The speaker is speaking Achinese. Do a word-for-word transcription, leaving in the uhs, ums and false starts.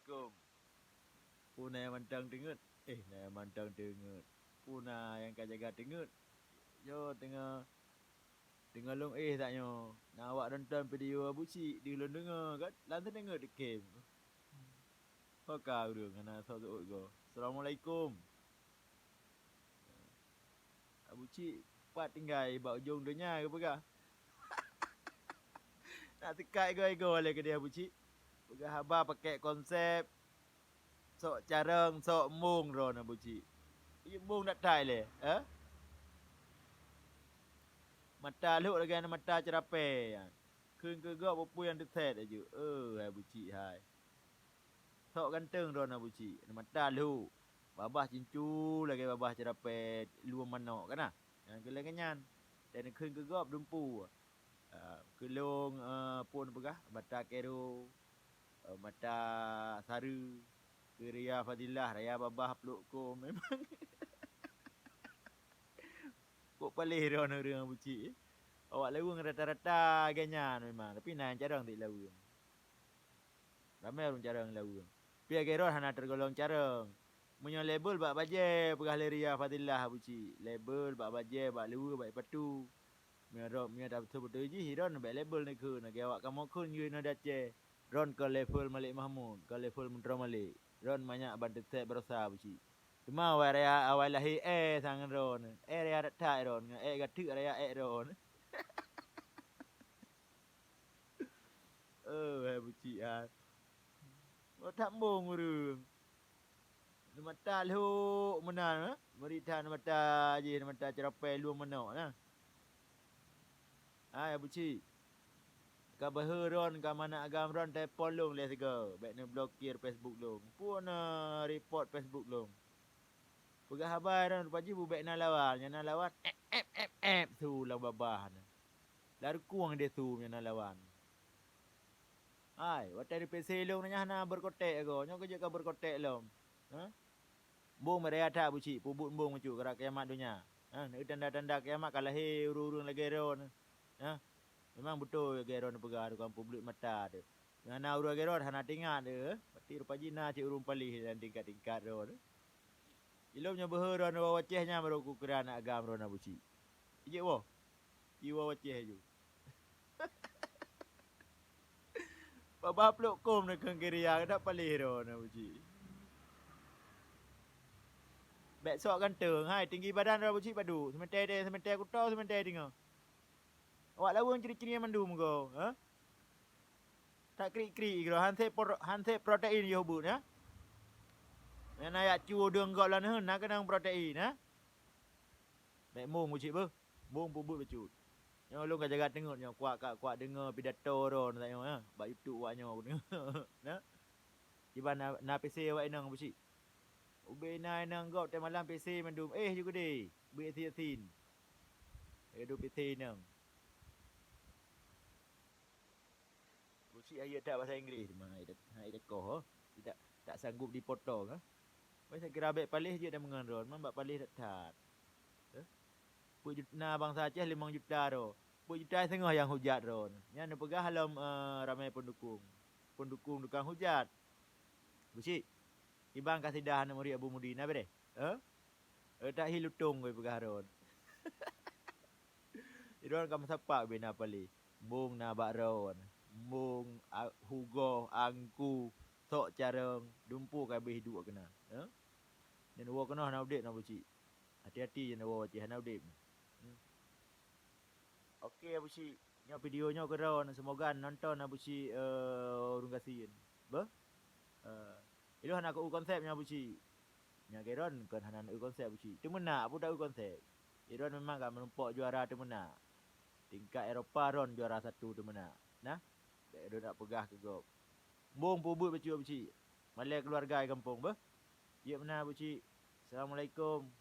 Assalamualaikum. Peue na nyang mantong teungeut? Eh, na nyang mantong teungeut. Peue na nyang ka jaga teungeut? Yo, teungoh, teungoh lôn éh tanyoe. Na awak nonton video Abu Cik, di lôn deungoe kan? Lam teuneungeut dikém. Ho ka ureueng hana soe seuôt goe. Assalamualaikum. Abu Cik, pat tinggai bak ujong donya geupeugah. Nak teuka igoe-igoe lé keudeh Abu Cik. Peugah haba pakèk konsep, sok carông, sok embong droen Abu Cik. Embong that-that lé, eh? Mata lhok lagèe na mata ceurapèe nyan. Kheun keu gob peue nyang teusèt laju. Eh, hai Abu Cik hai. Sok ganteng droen Abu Cik, na mata lhok. Babah cincu lagèe babah ceurapèe lueng manok kana. Nyang keu lagèe nyan. Dan kheun keu gob dumpu. Ah, keu lôn, eh, peue neupeugah, mata kero, eh, mata sare, keu Ria Fadilah, raya babah plôk kôm memang. Kok paléh droen ureueng Abu Cik, eh? Awak laweueng rata-rata lagèe nyan memang, tapi na nyang carông tiep laweueng. Ramè ureueng carông laweueng. Pih lagèe droen hana teugolong carông. Meunyoe label bak bajèe peugah lé Ria Fadilah Abu Cik, label bak bajèe, bak luweue, bak sipatu. Meunyoe droen, meunyoe tabeutoe-beutoe jih, droen bèk label neukheun, lagèe awak kamoe kheun jih inoe di Aceh. Droen kon level Malik Mahmud, kon level Mudro Malik. Droen manyak ban teusèt baroesa Abu Cik. Teuma awai raya, awai lahé èe sang ngon droen. Èe raya that-that droen, ngon èe gateuk raya èk droen. Oh, hai Abu Cik hai. Meutab embong ureueng. Na mata lhok meunan, eh? Murit that na mata jih, na mata ceurapèe lueng manok na. Hai Abu Cik. Ka beuhe droen, ka manok agam droen, telepon lôn lé sigoe. Bèk neublokir Facebook lôn. Peue neureport Facebook lôn. Peugah haba droen rupa jih bubèk na lawan, nyang na lawan, ép, ép, ép, ép, su lam babah na. Lam rukueng deh su nyang na lawan. Hai, watèe di P C lôn nyan hana beurekotek agoe, nyoe keuh jeuet ka beurekotek lom. Ha? Embong meuraya that Abu Cik, peubuet embong bacut, karab kiamat donya. Ha, na tanda-tanda kiamat ka lahé ureueng-ureueng lagèe droen. Ha? Memang beutôi lagèe droen peugah tukang peubuet mata teuh. Nyang na ureueng lagèe droen hana teuingat teuh. Berarti rupa jih na cit ureueng paléh lam tingkat-tingkat droen. Ilôn nyoe beuhe droen woe u Aceh nyan barô kukira aneuëk agam droen Abu Cik. Ijak woe. Iwoe u Aceh laju. Babah plôk kôm neukheun keu Ria, ka that paléh droen Abu Cik. Bèk sok ganteng, hai, tinggi badan droen Abu Cik padub, seumeutée, seumeutée kuto, seumeutée teungoh. Awak laweueng cri-cri mandum goe, ha? That krik-krik keudroe, han sép pro-, han sép protein yoh beuet, ya. Nyang na yak cu deueng gob lom neuheun, na keunong protein, ha? Bèk mong Abu Cik beuh. Mong peubuet bacut. Nyoe lôn ka jaga teungeut nyoe, kuak ka kuak deungoe pidato droen nyoe, ha? Bak YouTube awak nyoe. Na? Kiban na, na P C awak inong Abu Cik. Ubé na inong gob teumalam P C mandum, eh, ju keudeh. Ubé asin-asin. Lagèe duek P C inong. Abu Cik hayeu that basa Inggréh teuma hai dak-, hai dakoh, oh. Tidak, tak sanggup dipotong, ah. Wah, saya kira bèk paléh jeuet dan meungon droen, memang bak paléh that-that. Eh? Peuet jut-, na bansa Aceh limong juta droe. Peuet juta seungoh nyang hujat droen. Nyan neupeugah lom, eh, ramé peundukung. Peundukung tukang hujat. Abu Cik, kiban kasidah aneuk murit Abu Mudi na beh? Eh? Eh, tak hi lutông weh peugah droen. Droen ka meusapat ubé na paléh. Mong na bak droen. Mong, a, hugoh, angku, sok carông, dumpu ka abéh duek keunan. Eh? Nyan woe keunoe hana udeb na Abu Cik. Hati-hati nyan woe Aceh hana udeb. Hmm. Oke, Abu Cik. Nyoe video nyoe keudroe, semoga nonton Abu Cik, eh, ureueng gasien. Beuh? Eh, ilôn hana keu konsep nyoe Abu Cik. Nyoe keudroe kon hana keu konsep Abu Cik. Teumeunak, peue tak keu konsep. Droen memang ka meurumpok juara teumeunak. Tingkat Eropa droen juara satu teumeunak. Nah, bèk droen nak peugah keu gob. Mong peubuet bacut Abu Cik. Malèe keuluwarga di gampông beuh. Jeuet meunan Abu Cik. Assalamualaikum.